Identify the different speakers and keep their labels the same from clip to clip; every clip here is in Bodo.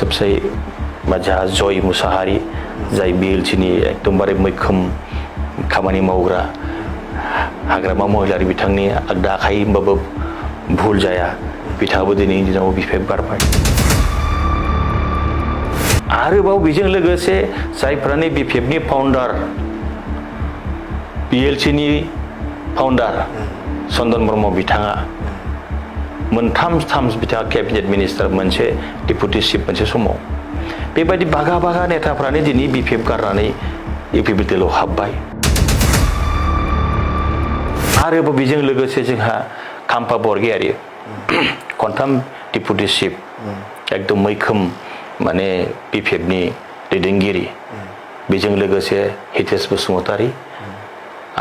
Speaker 1: सबसे जोंहा जय मुसाहारि जाय बिएलटिनि एकदमबारे मैखोम खामानि मावग्रा हाग्रामा महिलारि बिथांनि आगदा आखाइ होनबाबो भुल जाया बिथाङाबो दिनैनि दिनाव बिफाव गारबाय आरोबाव बेजों लोगोसे जायफ्रानि बिपिएफनि फाउन्डार बिएलटिनि फाउन्डार चन्दन ब्रह्म बिथाङा मोनथाम बिथाङा केबिनेट मिनिस्टार मोनसे डेपुटि चिफ मोनसे समाव बेबायदि बागा नेताफ्रानो दिनै बिपिएफ गारनानै इउपिपिएलआव हाबबाय आरोबाव बेजों लोगोसे जोंहा खाम्फा बरगयारी खनथाम डेपुटि चिफ एकदम मैखोम माने बिपिएफनि दैदेनगिरि बेजों लोगोसे हितेश बसुमतारी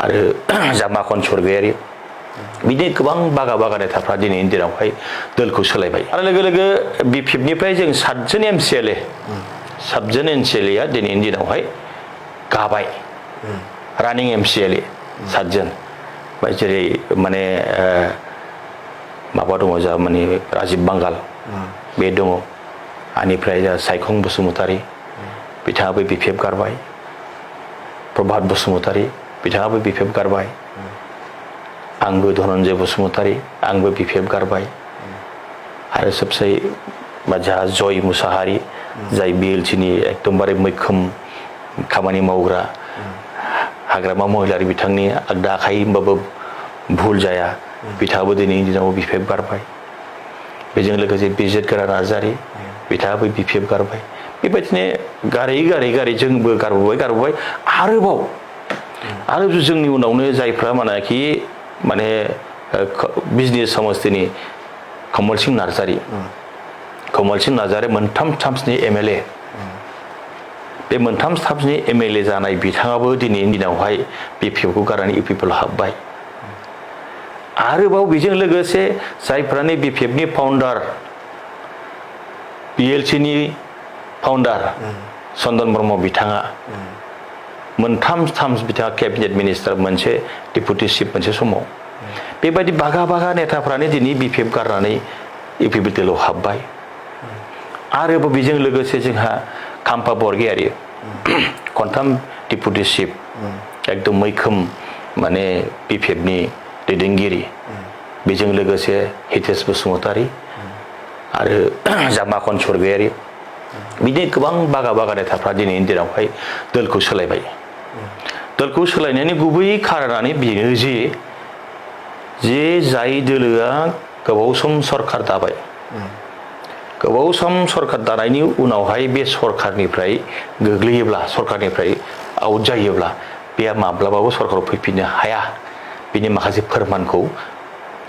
Speaker 1: आरो जामाखन स्वर्गयारी बिदिनो गोबां बागा नेताफ्रा दिनैनि दिनावहाय दोलखौ सोलायबाय आरो लोगो बिपिएफनिफ्राय जों 7 जन एमसिएलएआ दिनैनि दिनावहाय गाबाय रानिं एमसिएलए 7 जन जेरै माने माबा दङ जा माने राजिब बांगाल बे दङ आनिफ्राय जा सायखं बसुमतारी बिथाङाबो बिपिएफ गारबाय प्रभात बसुमतारी बिथाङाबो बिपिएफ गारबाय आंबो धनन्जय बसुमतारी आंबो बिपिएफ गारबाय आरो सबसे जोंहा जय मुसाहारि जाय बिएलटिनि एकदमबारे मैखोम खामानि मावग्रा हाग्रामा महिलारि बिथांनि आगदा आखाइ होनबाबो भुल जाया बिथाङाबो दिनैनि दिनाव बिपिएफ गारबाय बेजों लोगोसे बिजेट गोरा नार्जारी बिथाङाबो बिपिएफ गारबाय बेबायदिनो गारै जोंबो गारबोबाय आरोबाव जोंनि उनावनो जायफ्रा माने बिजनेस समस्थिनि कमल सिंह नार्जारी मोनथाम टार्म्सनि एमएलए बे मोनथाम टार्म्सनि एमएलए जानाय बिथाङाबो दिनैनि दिनावहाय बिपिएफखौ गारनानै इउपिपिएलआव हाबबाय आरोबाव बेजों लोगोसे जायफ्रानि बिपिएफनि फाउन्डार बिएलटिनि फाउन्डार चन्दन ब्रह्म बिथाङा मोनथाम बिथाङा केबिनेट मिनिस्टार मोनसे डेपुटि चिफ मोनसे समाव बेबायदि बागा नेताफ्रानो दिनै बिपिएफ गारनानै इउपिपिएलआव हाबबाय आरोबाव बेजों लोगोसे जोंहा खाम्फा बरगयारी खनथाम डेपुटि चिफ एकदम मैखोम माने बिपिएफनि दैदेनगिरि बेजों लोगोसे हितेश बसुमतारी आरो जामाखन स्वर्गयारी बिदिनो गोबां बागा नेताफ्रा दिनैनि दिनावहाय दोलखौ सोलायबाय दोलखौ सोलायनायनि गुबै खारनानो बेनो जे जाय दोलोआ गोबाव सम सरकार दाबाय गोबाव सम सरकार दानायनि उनावहाय बे सरकारनिफ्राय गोग्लैयोब्ला सरकारनिफ्राय आउट जायोब्ला बे माब्लाबाबो सरकाराव फैफिननो हाया बिनि माखासे फोरमानखौ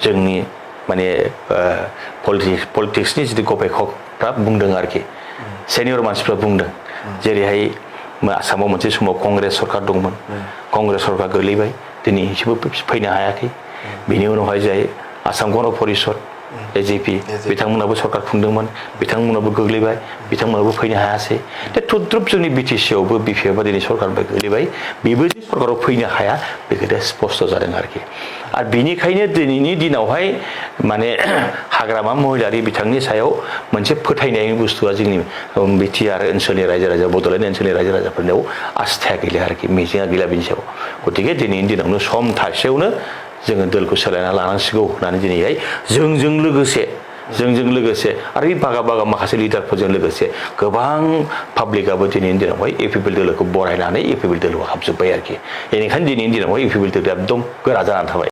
Speaker 1: जोंनि माने पलिटिक्सनि जितु गबेषकफ्रा बुंदों आरोखि सेनियर मानसिफ्रा बुंदों जेरैहाय आसामाव मोनसे समाव कंग्रेस सरकार दंमोन कंग्रेस सरकार गोलैबाय दिनै एसेबो फैनो हायाखै बिनि उनावहाय जाय आसाम गण परिषद एजेपि बिथांमोनाबो सरकार खुंदोंमोन बिथांमोनाबो गोग्लैबाय बिथांमोनाबो फैनो हायासै दा थुद्रुब जोंनि बिटिसिआवबो बिपिएफआ दिनै सरकारनिफ्राय गोलैबाय बेबो जे सरकाराव फैनो हाया बे खोथाया स्पष्ट जादों आरोखि आरो बिनिखायनो दिनैनि दिनावहाय माने हाग्रामा महिलारि बिथांनि सायाव मोनसे फोथायनायनि बुस्थुआ जोंनि बिटिआर ओनसोलनि रायजो बड'लेण्ड ओनसोलनि रायजो राजाफोरनियाव आस्थाया गैला आरोखि मिजिंआ गैला बिनि सायाव गतिके दिनैनि दिनावनो सम थासेयावनो जोङो दोलखौ सोलायना लानांसिगौ होननानै दिनैहाय जोंजों लोगोसे आरो बे बागा माखासे लिडारफोरजों लोगोसे गोबां पाब्लिकआबो दिनैनि दिनावहाय इउपिपिएल दोलोखौ बरायनानै इउपिपिएल दोलोआव हाबजोब्बाय आरोखि बेनिखायनो दिनैनि दिनावहाय इउपिपिएल दोलोआ एकदम गोरा जानानै थाबाय